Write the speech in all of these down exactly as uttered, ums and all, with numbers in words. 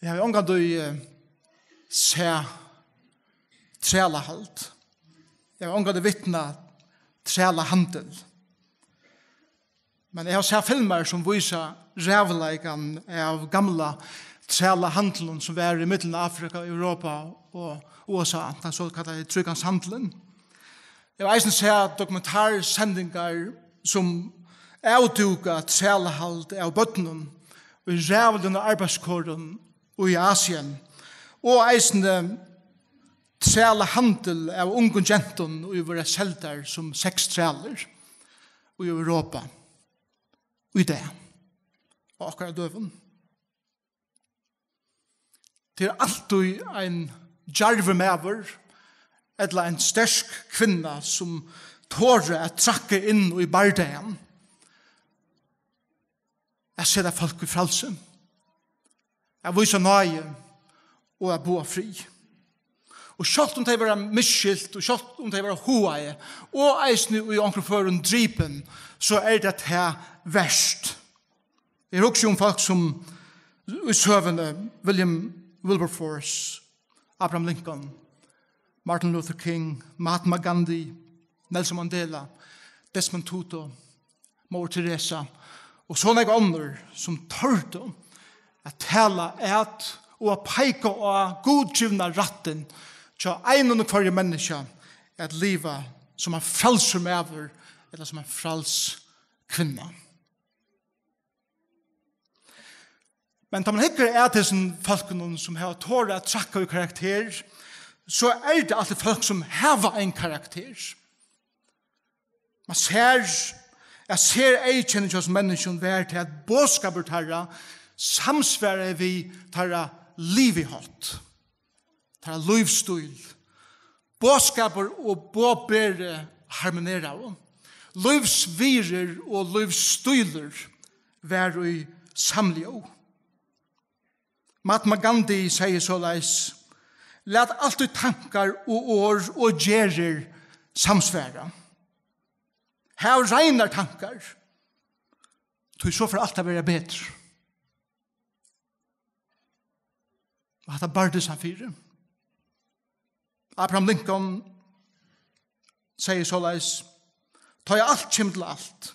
Eg havi ongantíð eh, sæð trælahald. Eg havi ongantíð vitnað trælahandil. Men eg havi sæð filmar sum vísa ræðuleikan av gamla trælahandlinum sum var í millum Afrika, Europa og U S A, tann sokallaði tríkantshandilin. Eg havi eisini sæð dokumentarsendingar sum avdúka trælahald av børnum í ræðuligum arbeiðskorum í Asia og eisini trælahandil av ungum gentum ið verða seldar sum sextrælir í Europa í dag á okkara døgum. Tað er altíð ein djarvur maður ella ein sterk kvinna sum torir at trakka inn í bardagan, at seta fólk í frælsi, at vísa náði og at boða frið. Og sjálvt um tey verða misskilt, og sjálvt um tey verða háðað, og eisini í onkrum førum dripin, so er tað tað vert. Eg hugsi um fólk sum í søguni, William Wilberforce, Abraham Lincoln, Martin Luther King, Mahatma Gandhi, Nelson Mandela, Desmond Tutu, Mor Teresa og so nógv onnur, sum tordu at tala at og at peika á gudgivna rættin hjá einum og hvørjum menniskja at liva sum ein frælsur maður ella sum ein fræls kvinna. Men tá man hyggur at hesum fólkunum, sum hava torað at trakka í karakter, so er tað altíð fólk, sum hava ein karakter. Man sær, at sereyðkennið hjá hesum menniskjum var til, at boðskapur teirra samsvarar við teirra livihátt, teirra lívsstíl. Boðskapur og boðberi harmoneraðu. Lívsvirðir og lívsstílur var í samljóð. Mahatma Gandhi segði soleiðis: "Lat altíð tankar og orð og gerðir samsvara. Hav reinar tankar, tí so fer alt at vera betur." Og hatta bardist hann fyri. Abraham Lincoln segði soleiðis: "Tá ið alt kemur til alt,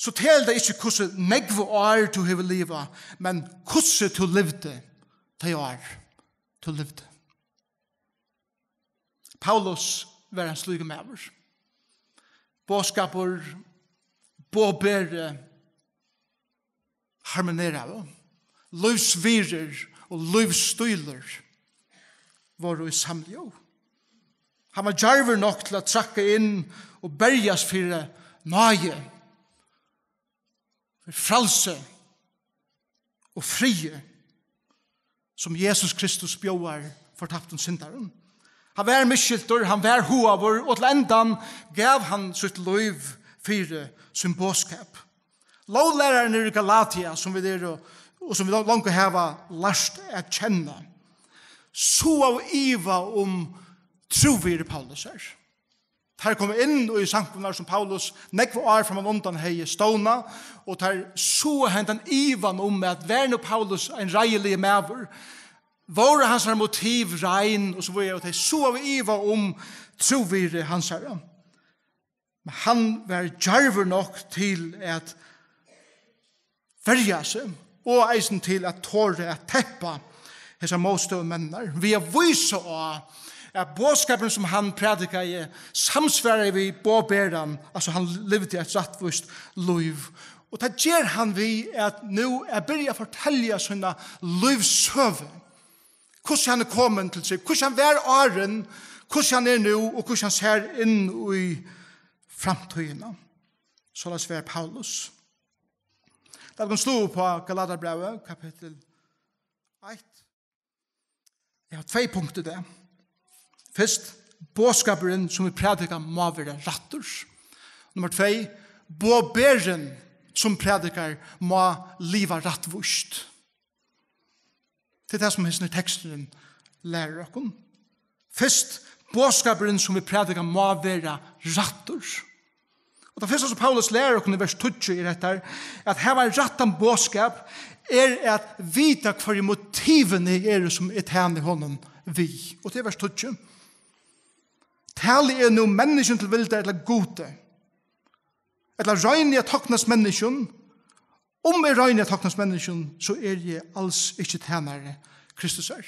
so telur tað ikki, hvussu nógv ár tú hevur livað, men hvussu tú livdi tey ár, tú livdi." Paulus var ein slíkur maður. Boðskapur, boðberi, harmoneraðu. Lívsvirðir og lívsstílur vóru í samljóð. Hann var djarvur nokk til at trakka inn og berjast fyri náði, fyri frælsi og friði, sum Jesus Kristus bjóðar fortaptum syndarum. Hann var misskiltur, hann var háðaður, og til endan gav hann sítt lív fyri sín boðskap. Lóglærararnir í Galatia, sum vit eru, og sum vit longu hava lært at kenna, sáaðu iva um trúvirði Paulusar. Teir komu inn í samkomurnar, sum Paulus nógv ár frammanundan hevði stovnað, og teir sáaðu hendan ivan um, at var nú Paulus ein reiðiligur maður, vóru hansara motiv rein, og so víðari, og tey sáaðu iva um trúvirði hansara. Men hann var djarvur nokk til at verja seg, og eisini til at tora at teppa hesar mótstøðumenninar, við at vísa á, at boðskapurin, sum hann prædikaði, samsvaraði við boðberan, altso, hann livdi eitt rættvíst lív. Og tað ger hann við at nú at byrja at fortelja sína lívssøgu, hvussu hann er komin til sín, hvussu hann var áðrenn, hvussu hann er nú, og hvussu hann sær inn í framtíðina. Soleiðis var Paulus. Lat okkum sláa upp á Galatarbrævið, kapittul eitt. Eg havi tvey punkt í dag. Fyrst, boðskapurin, sum vit prædika, má vera rættur. Nummar tvey, boðberin, sum prædikar, má liva rættvíst. Tað er tað, sum hesin teksturin lærir okkum. Fyrst, boðskapurin, sum vit prædika, má vera rættur. Og tað fyrsta, sum Paulus lærir okkum í vers tíggju, er hetta, at hava ein rættan boðskap er at vita, hvørji motivini eru, sum eg tæni honum við. Og til vers tíggju. Tali eg nú menniskjum til vildar ella Gudi? Ella royni eg at toknast menniskjum? Um eg royni at toknast menniskjum, so eri eg als ikki tænari Kristusar.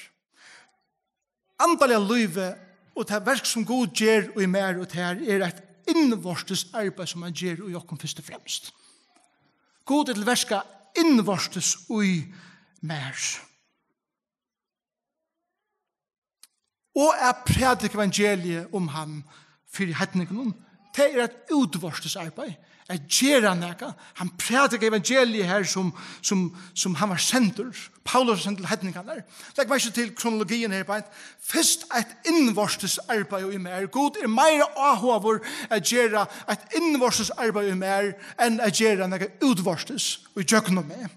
Andaliga lívið og tað verk, sum Gud ger í mær og tær, er eitt innvortis arbeiði, sum hann ger í okkum fyrst og fremst. Gud er til verka innvortis í mær. Og at prædika evangeliið um hann fyri heidningunum, tað er eitt útvortis arbeiði. At gera nakað. Hann prædikar evangeliið her, sum, sum, sum hann var sendur. Paulus var sendur til heidningarnar. Legg merki til kronologiina her beint. Fyrst eitt innvortis arbeiði í mær. Gud er meira áhugaður at gera eitt innvortis arbeiði í mær enn at gera nakað útvortis í gjøgnum meg.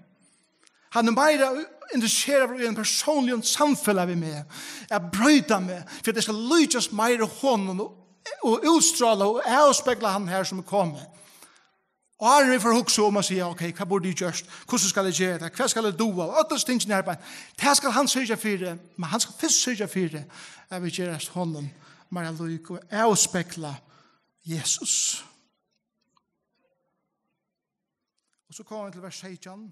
Hann er meira interesseraður í ein persónligum samfelag við meg, at broyta meg, fyri at eg skal líkjast meira honum og, og útstrála og avspegla hann her, sum er komin. Og áðrenn vit fara at hugsa um at siga, ok, hvat burdi eg gjørt? Hvussu skal eg gera tað? Hvat skal eg duga? Og øll hesi tingini her, bara, tað skal hann syrgja fyri, men hann skal fyrst syrgja fyri, at vit gerast honum meira lík og avspegla Jesus. Og so koma vit til vers seytjan.